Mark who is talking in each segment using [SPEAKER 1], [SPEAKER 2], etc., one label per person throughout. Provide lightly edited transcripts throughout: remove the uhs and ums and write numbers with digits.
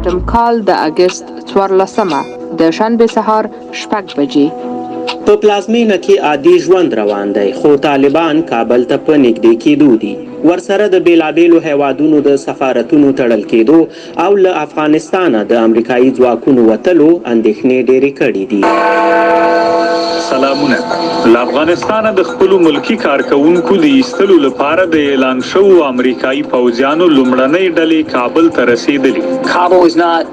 [SPEAKER 1] کال د اګست 14مه د شنبې سهار 6 بجې.
[SPEAKER 2] په پلازمینه کې عادي ژوند روان دی، خو طالبان کابل ته په نږدې کېدو دي. ورسره د بېلابېلو هیوادونو د سفارتونو تړل کېدو او له افغانستانه د امریکایي ځواکونو وتلو اندېښنې ډېرې کړې دي.
[SPEAKER 3] سلامونه. له افغانستانه د خپلو ملکي کارکوونکو د ایستلو لپاره د اعلان شوو امریکایي پوځیانو لومړنۍ ډلې کابل ته رسېدلي.
[SPEAKER 4] Kabul is not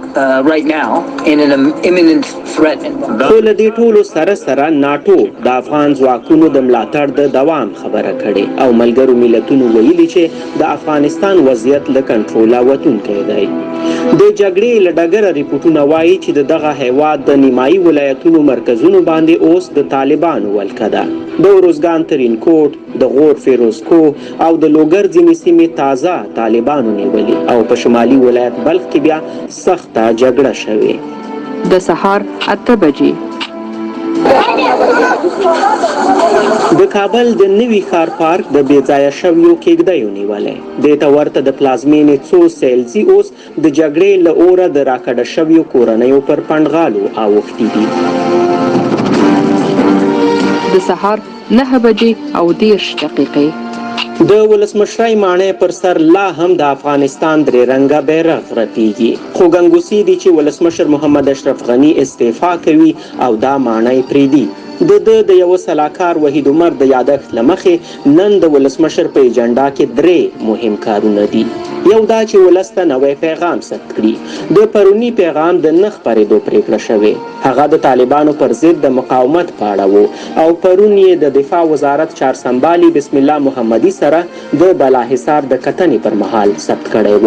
[SPEAKER 4] right now in an imminent threat environment.
[SPEAKER 2] خو له دې ټولو سره سره ناټو د افغان ځواکونو د ملاتړ د دوام خبره کړې او ملګرو ملتونو ویلي چې د افغانستان وضعیت له کنټروله وتونکی دی. د جګړې له ډګره رپوټونه وایي چې د دغه هیواد د نیمایي ولایتونو مرکزونو باندې اوس د طالبانو ولکه ده. د اروزګان ترینکوټ، د غور فیروزکوه او د لوګر ځینې سیمې تازه طالبانو نیولې او په شمالي ولایت بلخ کې بیا سخته جګړه شوې.
[SPEAKER 1] د سهار 8 بجې.
[SPEAKER 2] د کابل د نوي ښار پارک د بې ځایه شویو کېږدیو نیولی. دې ته ورته د پلازمینې څو سیلزي اوس د جګړې له اوره د راکډه شویو کورنیو پر پنډغالو اوښتي دي.
[SPEAKER 1] د سهار 9 بجې او 30 دقیقې.
[SPEAKER 2] د ولسمشرۍ ماڼۍ پر سر لا هم د افغانستان درې رنګه بیرغ رپیږي، خو ګنګوسې دي چې ولسمشر محمد اشرف غني استعفا کوي او دا ماڼۍ پرېږدي. د ده د یوه سلاکار وحید عمر د یادښت له مخې نن د ولسمشر په ایجنډا کې درې مهم کارونه دي. یو دا چې ولس ته نوی پیغام ثبت کړي. د پروني پیغام د نه خپرېدو پرېکړه شوې، هغه د طالبانو پر ضد د مقاومت په اړه و او پرون یې د دفاع وزارت چارسمبالي بسم الله محمدي سره د بالاحصار د کتنې پر مهال ثبت کړی و.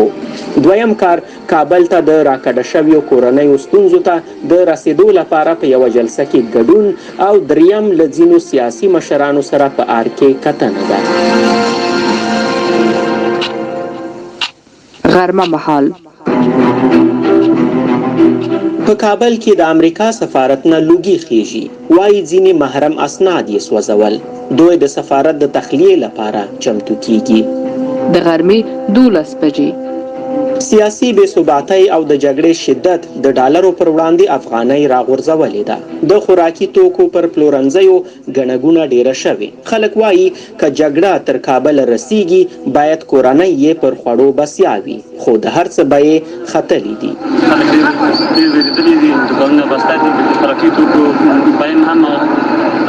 [SPEAKER 2] دویم کار کابل ته د راکډه شویو کورنیو ستونزو ته د رسېدو لپاره په یوه جلسه کې ګډون او دریم له ځینو سیاسي مشرانو سره په ارګ کې کتنه ده.
[SPEAKER 1] غرمه مهال.
[SPEAKER 2] په کابل کې د امریکا سفارت نه لوګي خیژي، وایي ځینې محرم اسناد یې سوځول. دوی د سفارت د تخلیې لپاره چمتو کیږي.
[SPEAKER 1] د غرمې 12 بجې.
[SPEAKER 2] سیاسي بې ثباتۍ او د جګړې شدت د ډالرو پر وړاندې افغانۍ راغورځولې ده. د خوراکي توکو پر پلورنځیو ګڼه ګوڼه ډېره شوې. خلک وایي که جګړه تر کابله رسیږي باید کورنۍ یې پر خوړو بسیا وي، خو د هر څه بیې ختلې دي.
[SPEAKER 5] خلک ډېر ډېر وېرېدلي دي، دوکانونه بسته دي، د خوراکي توکو بیې هم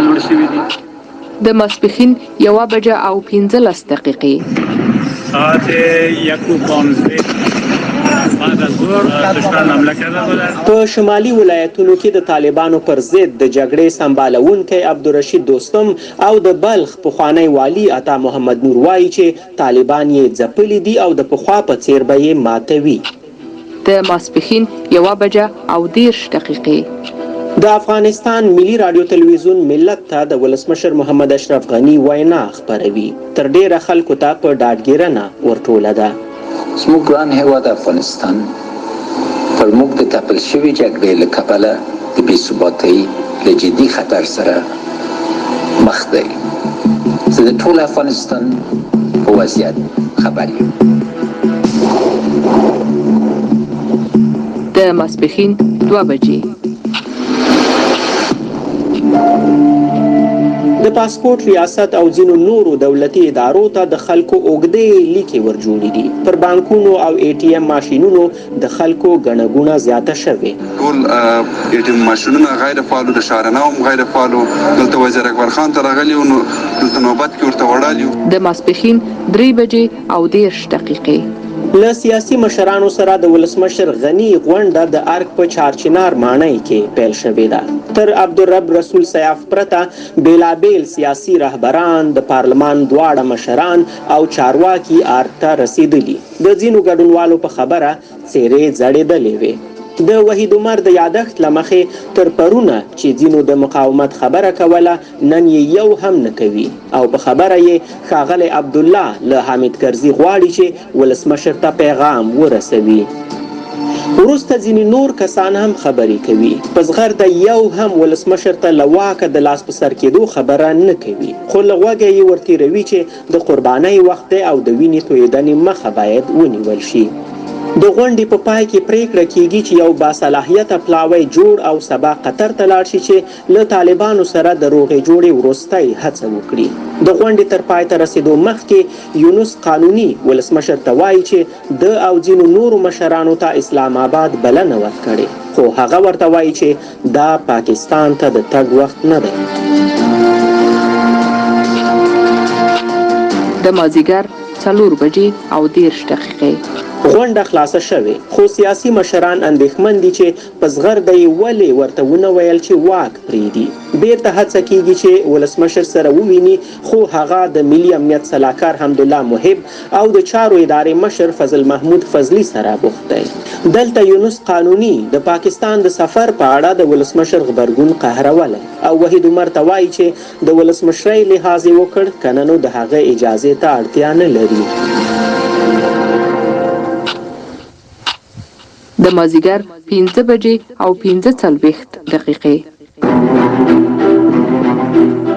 [SPEAKER 5] لوړې شوې دي.
[SPEAKER 1] د ماسپښین 1 بجه او 15 دقیقې.
[SPEAKER 5] ساعت 1:15 بعد از ظهر دشمن حمله کرده بودند.
[SPEAKER 2] په شمالي ولایتونو کې د طالبانو پر ضد د جګړې سمبالوونکی عبدالرشید دوستم او د بلخ پخوانی والي عطا محمد نور وایي چې طالبان یې ځپلي دي او د پخوا په څېر به یې ماتوي.
[SPEAKER 1] د ماسپښین 1 بجه او 30 دقیقې.
[SPEAKER 2] د افغانستان ملي راډیو تلویزیون ملت ته د ولسمشر محمد اشرف غني وینا خپروي. تر ډېره خلکو ته په ډاډګیرنه ورټوله ده.
[SPEAKER 6] زموږ ګران هیواد افغانستان پر موږ د تپل شوې جګړې له کبله د بې ثباتۍ له جدي خطر سره مخ دی. زه د ټول افغانستان په وضعیت خبر یم.
[SPEAKER 1] د ماسپښین 2 بجې.
[SPEAKER 2] د پاسپورټ ریاست او ځینو نورو دولتي ادارو ته د خلکو اوږدې لیکې ورجوړې دي. پر بانکونو او ای ټي ایم ماشینونو د خلکو ګڼه ګوڼه زیاته شوې.
[SPEAKER 7] ټول ای ټي ایم ماشینونه غیر فعال وو، د شهرنو هم غیر فعال وو. دلته وزیر اکبر خان ته راغلي وو، نو دلته نوبت کې ورته وړال یو.
[SPEAKER 1] د ماسپښین 3 بجې او 30 دقیقې.
[SPEAKER 2] له سیاسي مشرانو سره د ولسمشر غني غونډه د ارګ په چارچنار ماڼۍ کې پیل شوې ده. تر عبدالرب رسول سیاف پرته بېلابېل سیاسي رهبران، د پارلمان دواړه مشران او چارواکي ارګ ته رسېدلي. د ځینو ګډونوالو په خبره څېرې ځړېدلې وې. د وحید عمر د یادښت له مخې تر پرونه چې ځینو د مقاومت خبره کوله، نن یې یو هم نه کوي او په خبره یې ښاغلی عبدالله له حامد کرزي غواړي چې ولسمشر ته پیغام ورسوي. وروسته ځینې نور کسان هم خبرې کوي. په زغرده یو هم ولسمشر ته له واکه د لاس په سر کېدو خبره نه کوي، خو له غوږه یې ورتېروي چې د قربانۍ وخت دی او د وینې تویېدنې مخه باید ونیول شي. د غونډې په پای کې پرېکړه کېږي چې یو باصلاحیته پلاوی جوړ او سبا قطر ته لاړ شي چې له طالبانو سره د روغې جوړې وروستۍ هڅه وکړي. د غونډې تر پای ته رسېدو مخکې یونس قانوني ولسمشر ته وايي چې ده او ځینو نورو مشرانو ته اسلام اباد بلنه ورکړې، خو هغه ورته وايي چې دا پاکستان ته د تګ وخت نه دی.
[SPEAKER 1] د مازیګر څلور بجې او 30 دقیقې.
[SPEAKER 2] غونډه خلاصه شوې، خو سیاسي مشران اندېښمن دي چې په زغرده یې ولې ورته ونه ویل چې واک پرېږدي. بېرته هڅه کېږي چې ولسمشر سره وویني، خو هغه د ملي امنیت سلاکار حمدالله محب او د چارو ادارې مشر فضل محمود فضلي سره بوخت دی. دلته یونس قانوني د پاکستان د سفر په اړه د ولسمشر غبرګون قهرولی او وحید عمر ته وايي چې د ولسمشرۍ لحاظ یې وکړ، کنه نو د هغه اجازې ته اړتیا نه لري.
[SPEAKER 1] د مازیګر 5 بجې او 45 دقیقې.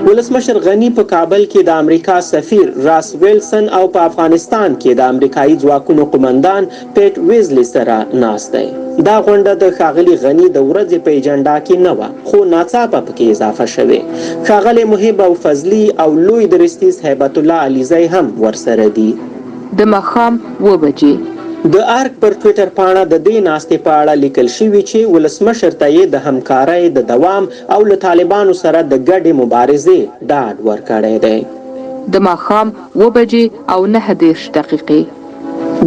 [SPEAKER 2] ولسمشر غني په کابل کې د امریکا سفیر راس ویلسن او په افغانستان کې د امریکایي ځواکونو قومندان پیټ ویزلي سره ناست دی. دا غونډه د ښاغلي غني د ورځې په ایجنډا کې نه وه، خو ناڅاپه پکې اضافه شوې. ښاغلی محب او فضلي او لوی درستیز هیبت الله علیزی هم ورسره دي.
[SPEAKER 1] د ماښام 7 بجې.
[SPEAKER 2] د ارګ پر ټویټر پاڼه د دې ناستې په اړه لیکل شوي چې ولسمشر ته یې د همکارۍ د دوام او له طالبانو سره د ګډې مبارزې ډاډ ورکړی دی.
[SPEAKER 1] د ماښام 7 بجې او 39 دقیقې.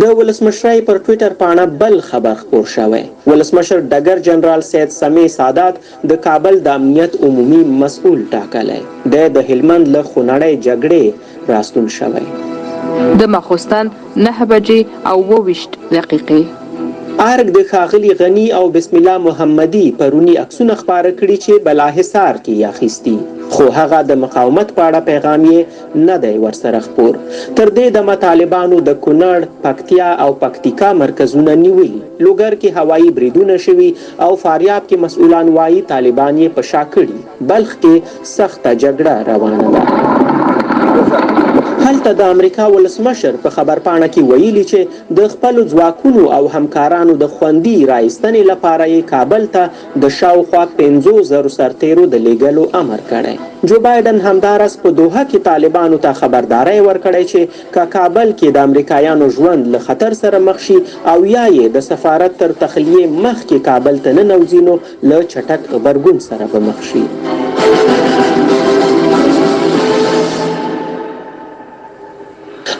[SPEAKER 2] د ولسمشرۍ پر ټویټر پاڼه بل خبر خپور شوی. ولسمشر ډګر جنرال سید سمیع سادات د کابل د امنیت عمومي مسؤل ټاکلی. دی د هلمند له خونړۍ جګړې راستون شوی.
[SPEAKER 1] د ماخوستن 9 بجې او 27 دقیقې.
[SPEAKER 2] ارګ د ښاغلي غني او بسم الله محمدي پروني عکسونه خپاره کړي چې بالاحصار کې یې اخیستي، خو هغه د مقاومت په اړه پیغام یې نه دی ورسره خپور. تر دې دمه طالبانو د کونړ، پکتیا او پکتیکا مرکزونه نیولي، لوګر کې هوایي بریدونه شوي او فاریاب کې مسؤلان وایي طالبان یې په شا کړي. بلخ کې سخته جګړه روانه ده. هلته د امریکا ولسمشر په خبرپاڼه کې ویلي چې د خپلو ځواکونو او همکارانو د خوندي راایستنې لپاره یې کابل ته د شاوخوا 50,000 سرتېرو د لېږلو امر کړی. جو بایډن همداراز په دوحه کې طالبانو ته خبرداری ورکړی چې که کابل کې د امریکایانو ژوند له خطر سره مخ شي او یا یې د سفارت تر تخلیې مخکې کابل ته ننوځي نو له چټک غبرګون سره به مخ شي.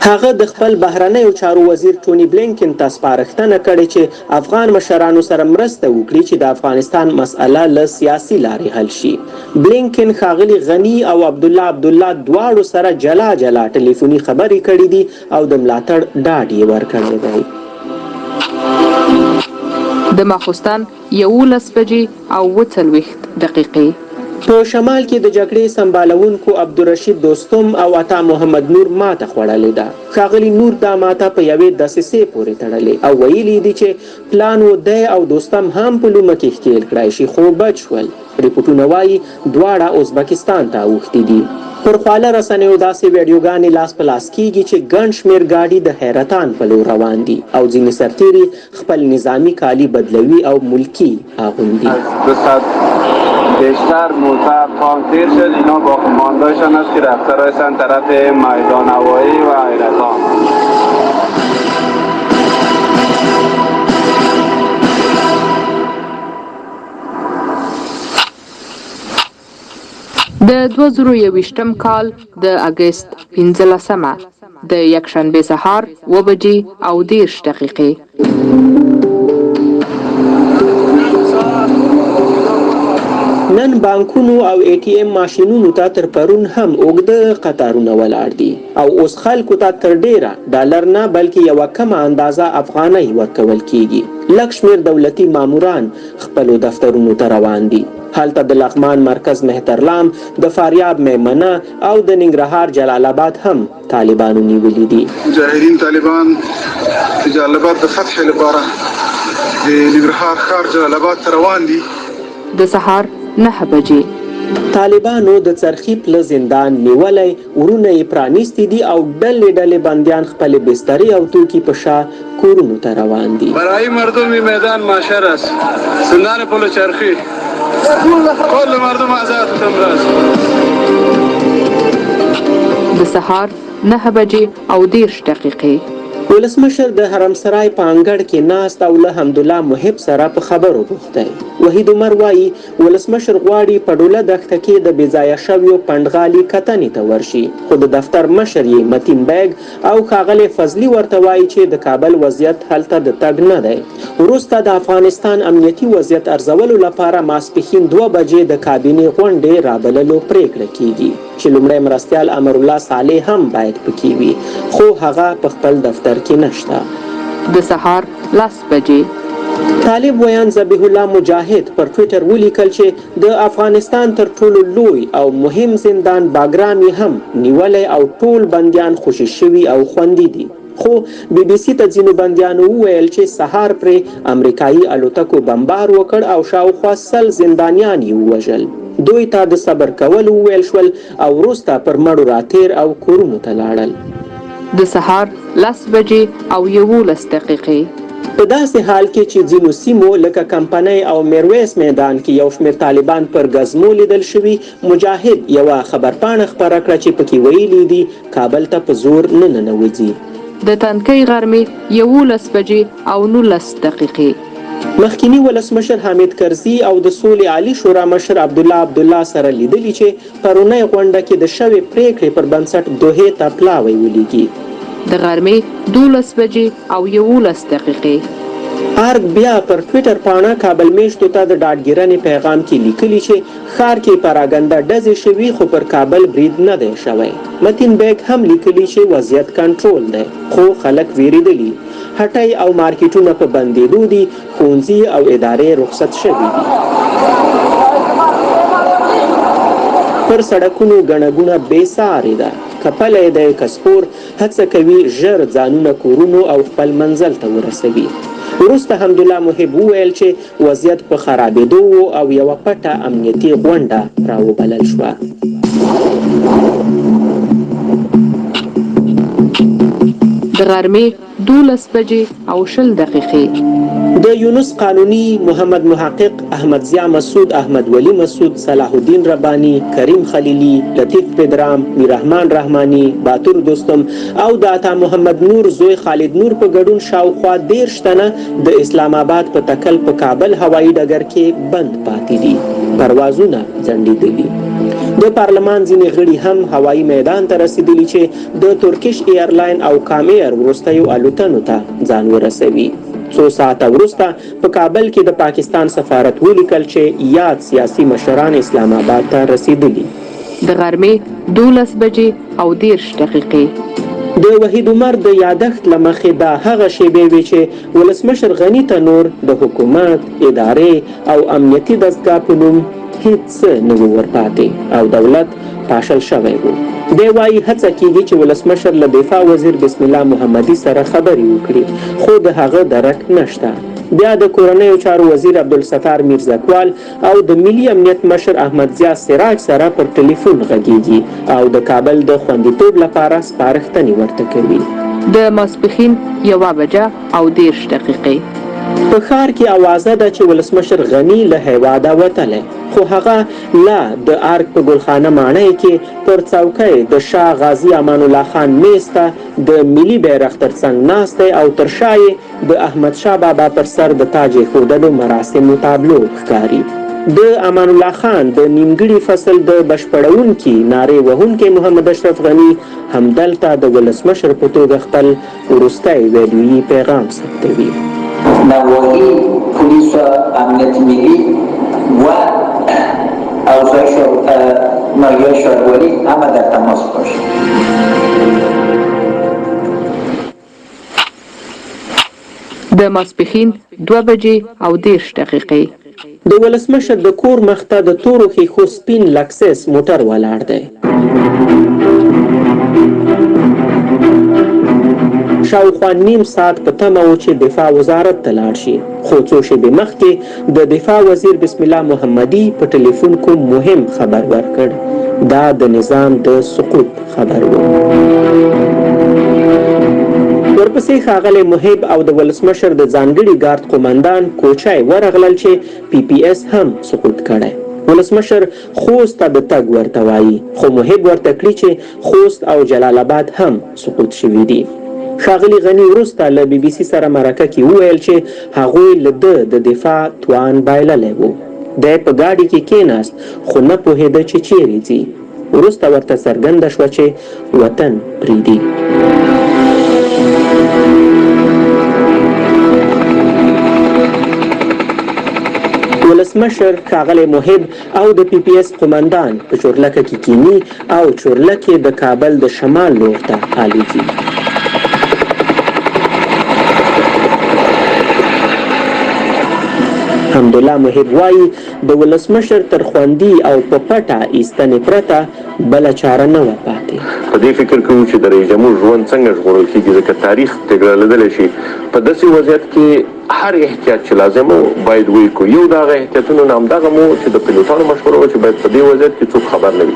[SPEAKER 2] هغه د خپل بهرنیو چارو وزیر ټوني بلینکن ته سپارښتنه کړې چې افغان مشرانو سره مرسته وکړي چې د افغانستان مسئله له سیاسي لارې حل شي. بلینکن ښاغلي غني او عبدالله عبدالله دواړو سره جلا جلا ټلیفوني خبرې کړې دي او د ملاتړ ډاډ یې ورکړی دی.
[SPEAKER 1] د ماخوستن 11 بجې او 47 دقیقې.
[SPEAKER 2] په شمال کې د جګړې سمبالوونکو عبدالرشید دوستم او عطا محمد نور ماته خوړلې ده. ښاغلي نور دا ماته په یوې دسیسې پورې تړلې او ویلي دي چې پلان و دی او دوستم هم په لومه کې ښکېل کړای شي، خو بچ شول. رپوټونه وایي دواړه ازبکستان ته اوښتي دي. پر خواله رسنیو داسې ویډیوګانې لاس په لاس کیږي چې ګڼ شمېر ګاډي د حیرتان په لور روان دي او ځینې سرتېري خپل نظامي کالي بدلوي او ملکي اغوندي.
[SPEAKER 7] 200 بیشتر موتر تانک تیر شد، اینا باقی ماندهشان است که رفته رسن طرف میدان هوایی و حیرتان.
[SPEAKER 1] د 2021 کال د اګست 15مه د یکشنبې سهار 7 بجې او 30 دقیقې.
[SPEAKER 2] نن بانکونو او ای ټي ایم ماشینونو ته تر پرون هم اوږده قطارونه ولاړ دي او اوس خلکو ته تر ډېره ډالر نه بلکې یوه کمه اندازه افغانۍ ورکول کیږي. لږ شمېر دولتي ماموران خپلو دفترونو ته روان دي. هلته د لغمان مرکز مهترلام، د فاریاب میمنه او د ننګرهار جلال آباد هم طالبانو نیولي دي.
[SPEAKER 7] مجاهدین طالبان د جلال آباد د فتح لپاره د ننګرهار ښار جلال آباد ته روان دي.
[SPEAKER 1] د سهار 9 بجې.
[SPEAKER 2] طالبانو د څرخي پله زندان نیولی، ورونه یې پرانیستي دي او ډلې ډلې بندیان خپلې بسترې او توکي په شا کورونو ته روان دي.
[SPEAKER 7] برای مردم این میدان محشر است زندان پل چرخی کل مردم آزاد تمراز.
[SPEAKER 1] د سهار 9 بجې او 30 دقیقې.
[SPEAKER 2] ولسمشر د حرمسرای په انګړ کې ناست او له حمدالله محب سره په خبرو بوخت دی. وحید عمر وایي ولسمشر غواړي په ډوله دښته کې د بېځایه شویو پنډغالي کتنې ته ورشي، خو د دفتر مشر یې متین بیګ او ښاغلی فضلي ورته وایي چې د کابل وضعیت هلته د تګ نه دی. وروسته د افغانستان امنیتي وضعیت ارزولو لپاره ماسپښین 2 بجې د کابینې غونډې رابللو پرېکړه کیږي چې لومړی مرستیال امرالله صالح هم باید پکې وي، خو هغه په خپل دفتر کې نشته.
[SPEAKER 1] د سهار 10 بجې.
[SPEAKER 2] طالب ویاند ذبیح الله مجاهد پر ټویټر ولیکل چې د افغانستان تر ټولو لوی او مهم زندان باګرام یې هم نیولی او ټول بندیان خوشې شوي او خوندي دي. خو بي بي سي ته ځینو بندیانو وویل چې سهار پرې امریکایي الوتکو بمبار وکړ او شاوخوا 100 زندانیان یې ووژل. دوی ته د صبر کولو وویل شول او وروسته پر مړو راتیر او کورونو ته لاړل.
[SPEAKER 1] د سهار 10 بجې او 11 دقیقې.
[SPEAKER 2] په داسې حال کې چې ځینو سیمو لکه کمپنۍ او میرویس میدان کې یو شمېر طالبان پر ګزمو لیدل شوي، مجاهد یوه خبرپاڼه خپره کړه چې پکې ویلي دي کابل ته په زور نه ننوځي.
[SPEAKER 1] د تنکۍ غرمې 11 بجې او 19 دقیقې.
[SPEAKER 2] مخکیني ولسمشر حامد کرزي او د سولې عالي شورا مشر عبدالله عبدالله سره لیدلي چې پرونۍ غونډه کې د شوې پرېکړې پر بنسټ دوحې ته پلاوی ولیږي.
[SPEAKER 1] د غرمې 12 بجې او 11 دقیقې.
[SPEAKER 2] ارګ بیا پر ټویټر پاڼه کابل میشتو ته د ډاډګیرنې پیغام کې لیکلي چې ښار کې پراګنده ډزې شوي خو پر کابل برید نه دی شوی. متین بیګ هم لیکلي چې وضعیت کنټرول دی خو خلک ویرېدلي، هټۍ او مارکیټونه په بندېدو دي، ښوونځي او ادارې رخصت شوي دي. پر سړکونو ګڼه ګوڼه بې سارې ده، که پلی دی که سپور هڅه کوي ژر ځانونه کورونو او خپل منزل ته ورسوي. وروسته حمدالله محب وویل چې وضعیت په خرابېدو و او یوه پټه امنیتي غونډه راوبلل شوه.
[SPEAKER 1] د غرمې 12 بجې او 20 دقیقې.
[SPEAKER 2] د یونس قانوني، محمد محقق، احمد ضیا مسعود، احمد ولي مسعود، صلاح الدین رباني، کریم خلیلي، لطیف پدرام، میررحمان رحماني، باتور دوستم او د عطا محمد نور زوی خالد نور په ګډون شاوخوا 30 تنه د اسلام آباد په تکل په کابل هوایي ډګر کې بند پاتې دي. پروازونه ځنډېدلي. د پارلمان ځینې غړي هم هوایي میدان ته رسېدلي چې د ترکش ایرلاین او کام ایر وروستیو الوتنو ته ځان ورسوي. څو ساعته وروسته په کابل کې د پاکستان سفارت ولیکل چې یاد سیاسي مشران اسلام آباد ته رسېدلي.
[SPEAKER 1] د غرمې 12 بجې او 30 دقیقې.
[SPEAKER 2] د وحید عمر د یادښت له مخې دا هغه شیبې وې چې ولسمشر غني ته نور د حکومت، ادارې او امنیتي دستګاه په نوم هیڅ څه نه وو ورپاتې او دولت پاشل شوی و. دی وایي هڅه کیږي چې ولسمشر له دفاع وزیر بسم الله محمدي سره خبرې وکړي، خو د هغه درک نشته. بیا د کورنیو چارو وزیر عبدالستار میرزکوال او د ملي امنیت مشر احمد ضیا سراج سره پر ټلیفون غږیږي او د کابل د خوندیتوب لپاره سپارښتنې ورته کوي.
[SPEAKER 1] د ماسپښین 1 بجه او 30 دقیقې.
[SPEAKER 2] په ښار کې اوازه ده چې ولسمشر غني له هیواده وتلی، خو هغه لا د ارګ په ګلخانه ماڼۍ کې پر څوکۍ د شاه غازي امان الله خان میز ته د ملي بیرغ تر څنګ ناست دی او تر شا یې د احمدشاه بابا پر سر د تاج ایښودلو مراسمو تابلو ښکاري. د امان الله خان د نیمګړي فصل د بشپړونکي نارې وهونکی محمد اشرف غني همدلته د ولسمشر په توګه خپل وروستی ویډیويي پیغام ثبتوي.
[SPEAKER 6] نواحی پلیس و امنیت ملی و اوضاع ناحیه شاروالی همه در تماس باشید.
[SPEAKER 1] د ماسپښین 2 بجې او 30 دقیقې.
[SPEAKER 2] د ولسمشر د کور مخ ته د تورو ښیښو سپین لکسس موټر ولاړ دی. شاوخوا نیم ساعت په تمه و چې دفاع وزارت ته لاړ شي، خو څو شېبې مخکې د دفاع وزیر بسم الله محمدي په ټلیفون کوم مهم خبر ورکړ. دا د نظام د سقوط خبر و. ورپسې ښاغلی محب او د ولسمشر د ځانګړي ګارد قومندان کوچی ورغلل چې پي پي اس هم سقوط کړی. ولسمشر خوست ته د تګ ورته وايي، خو محب ورته کړي چې خوست او جلال اباد هم سقوط شوي دي. ښاغلي غني وروسته له بي بي سي سره مرکه کې وویل چې هغوی له ده د دفاع توان بایللی و. دی په ګاډي کې کېناست، خو نه پوهېده چې چېرې ځي. وروسته ورته څرګنده شوه چې وطن پرېږدي. ولسمشر، ښاغلی محب او د پي پي اس قومندان په چورلکه کې کیني او چورلکې د کابل د شمال لور ته الوځي. حمدالله محب وايي، د ولسمشر تر خوندي او په پټه ایستنې پرته بله چاره نه وه پاتې.
[SPEAKER 8] په دې فکر کې وو چې د رئیس جمهور ژوند څنګه ژغورل کېږي، ځکه تاریخ تکرارېدلی شي. په داسې وضعیت کې هر احتیاط چې لازم و باید ویې کړو. یو د هغه احتیاطونو نه همدغه هم و چې د پیلوټانو مشوره وه چې باید په دې وضعیت کې څوک خبر نه وي.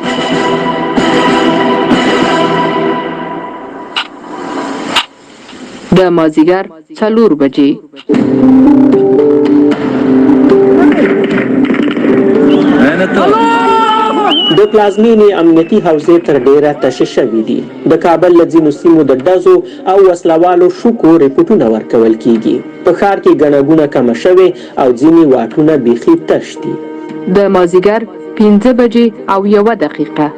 [SPEAKER 1] د مازیګر 4 بجې.
[SPEAKER 2] د پلازمینې امنیتي حوزې تر ډېره تشې شوې دي. د کابل له ځینو سیمو د ډزو او وسلهوالو شوکو رپوټونه ورکول کېږي. په ښار کې ګڼه ګوڼه کمه شوې او ځینې واټونه بیخي تش دي.
[SPEAKER 1] د مازیګر 5 بجې او 1 دقیقه.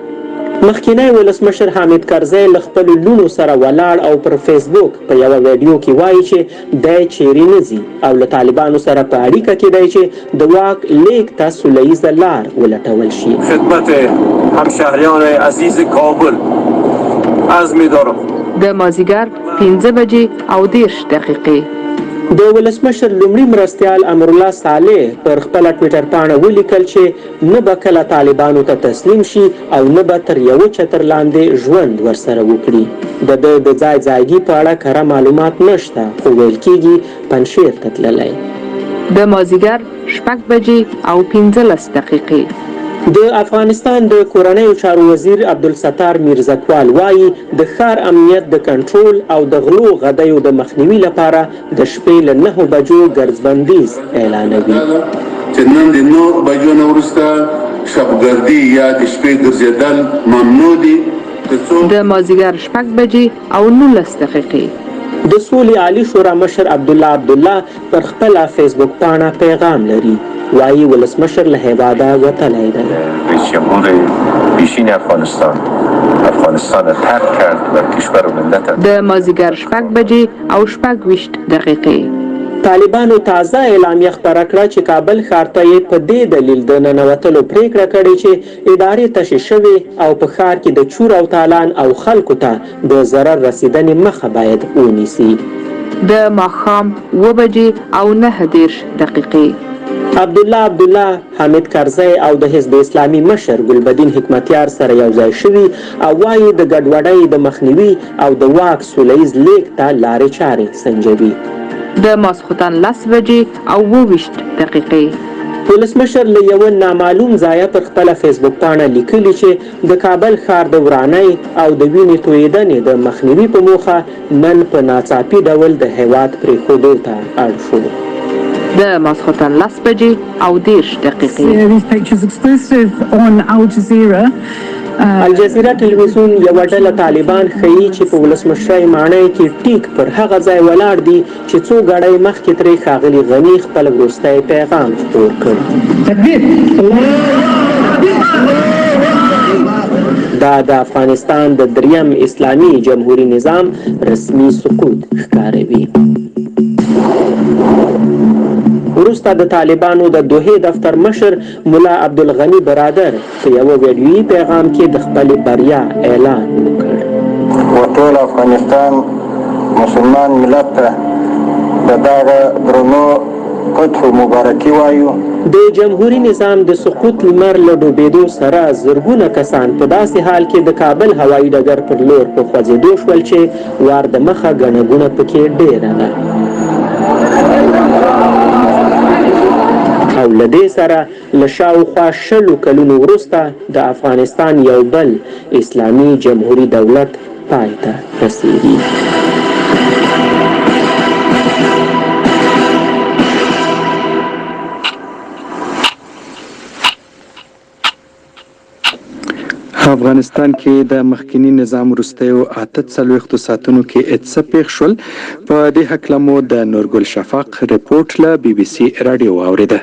[SPEAKER 2] مخکینی ولسمشر حامد کرزی له خپلو لوڼو سره ولاړ او پر فیسبوک په یوه ویډیو کې وايي چې دی چیرې نه ځي او له طالبانو سره په اړیکه کې دی چې د واک لېږد ته سوله ییزه لار ولټول شي.
[SPEAKER 9] خدمت همشهریان عزیز کابل عرض می‌دارم.
[SPEAKER 1] د مازیګر 5 بجې او 30 دقیقې.
[SPEAKER 2] د ولسمشر لومړي مرستیال امرالله صالح پر خپله ټویټر پاڼه ولیکل چې نه به کله طالبانو ته تسلیم شي او نه به تر یوه چتر لاندې ژوند ورسره وکړي. د ده د ځای ځایګي په اړه کره معلومات نشته، خو ویل کیږي پنجشیر ته تللی.
[SPEAKER 1] د مازیګر 6 بجې او 15 دقیقې.
[SPEAKER 2] د افغانستان د کورنیو چارو وزیر عبدالستار میرزکوال وايي، د ښار امنیت د کنټرول او د غلو غدیو د مخنیوي لپاره د شپې له 9 بجو ګرځبندیز اعلانوي.
[SPEAKER 10] چې نن د 9 بجو نه وروسته شبګردي یا د شپې ګرځېدل ممنوع دي.
[SPEAKER 1] د مازیګر 6 بجې او 19 دقیقې.
[SPEAKER 2] د سولې عالي شورا مشر عبدالله عبدالله پر خپله فیسبوک پاڼه پیغام لري، وایي ولسمشر له هېواده وتلی دی.
[SPEAKER 8] رئیس جمهور پیشین افغانستان افغانستان ترک کرد و کشور و ملت.
[SPEAKER 1] د مازیګر 6 بجې او 26 دقیقې.
[SPEAKER 2] طالبانو تازه اعلامیه خپره کړه چې کابل ښار ته یې په دې دلیل د ننوتلو پرېکړه کړې چې ادارې تشې شوې او په ښار کې د چور او تالان او خلکو ته د ضرر رسېدنې مخه باید ونیسي.
[SPEAKER 1] د ماښام 7 بجې او 39 دقیقې.
[SPEAKER 2] عبدالله عبدالله، حامد کرزی او د حزب اسلامي مشر ګلبدین حکمتیار سره یو ځای شوي او وایي د ګډوډۍ د مخنیوي او د واک سوله ییز لېږد ته لارې چارې سنجوي.
[SPEAKER 1] د ماسخوتن 10 بجې او 22 دقیقې.
[SPEAKER 2] ولسمشر له یوه نامعلوم ځایه پر خپله فیسبوک پاڼه لیکلي چې د کابل ښار د ورانۍ او د وینې تویېدنې د مخنیوي په موخه نن په ناڅاپي ډول د هېواد پرېښودو ته اړ شو.
[SPEAKER 1] د ماسخوتن 10 بجې او 30 دقیقې.
[SPEAKER 2] الجزیره ټلویزیون یوه ډله طالبان ښيي چې په ولسمشرۍ ماڼۍ کې ټیک پر هغه ځای ولاړ دي چې څو ګړۍ مخکې ترې ښاغلي غني خپل وروستی پیغام خپور کړ. دا د افغانستان د دریم اسلامي جمهوري نظام رسمي سقوط ښکاروي. وروسته د طالبانو د دوحې دفتر مشر ملا عبدالغني برادر په یوه ویډیويي پیغام کې د خپلې بریا اعلان وکړ.
[SPEAKER 11] و ټول افغانستان مسلمان ملت ته د دغه درنو فتحو مبارکي وایو.
[SPEAKER 2] د جمهوري نظام د سقوط لمر له ډوبېدو سره زرګونه کسان په داسې حال کې د کابل هوایي ډګر پر لور په خوځېدو شول چې وار د مخه ګڼه ګوڼه پکې ډېره ده او له دې سره له شاوخوا شلو کلونو وروسته د افغانستان یو بل اسلامي جمهوري دولت پای ته رسېږي.
[SPEAKER 12] افغانستان کې د مخکني نظام وروستیو 48 ساعتونو کې څه پېښ شول؟ په دې هکله مو د نورګل شفق رپورټ له بي بي سي راډیو واورېده.